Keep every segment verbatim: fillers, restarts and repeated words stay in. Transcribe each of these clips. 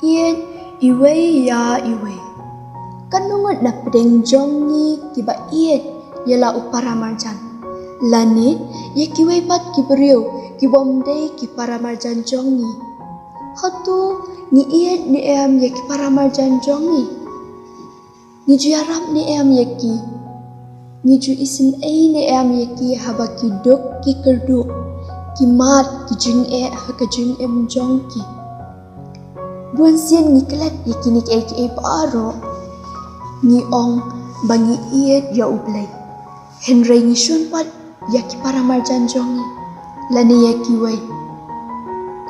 Ïeit iwei ïa iwei. Katno ngut na pdeng jong ngi kiba ïeit ïa la u paramarjan, lane ïa kiwei pat ki briew ki bym dei ki paramarjan jong ngi? Hato ngi ïeit ne em ïa ki paramarjan jong ngi? Ngi ju ïarap ne em ïa ki? Ngi ju isynei ne em ïa ki haba ki duk ki kyrduh, ki mad ki jingeh ha ka jingim jong ki? Bun sien ngi klet ïa kine kiei kiei baroh, ngi ong ba ngi ïeit ïa U Blei, hynrei ngi shun pat ïa ki paramarjan jong ngi lane ïa kiwei.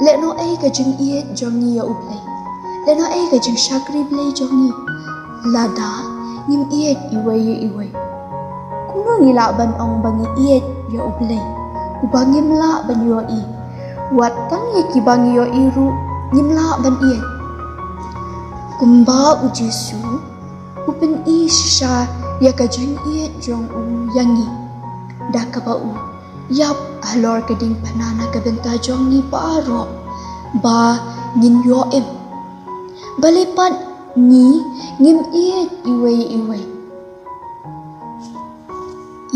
Lehnohei ka jingïeit jong ngi ïa U Blei? Lehnohei ka jingshakri Blei jong ngi lada ngim ïeit iwei ïa iwei? Kumno ngi lah ban ong ba ngi ïeit ïa U Blei, uba ngim lah ban ïohi? Wat tang ïa kiba ngi ïohi ruh ngim lah ban ïeit. Kumba U Jisu, u pyni shisha ïa ka jingïeit jong u ïa ngi da kaba u ïap halor ka diengphna na ka bynta jong ngi baroh, ba ngin ïoh im. Balei pat ngi ngim ïeit iwei ïa iwei?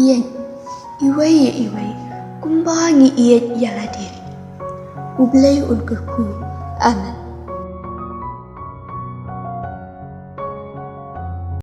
Ïeit iwei ïa iwei kumba ngi ïeit ïa lade. U Blei un kyrkhu. Amen.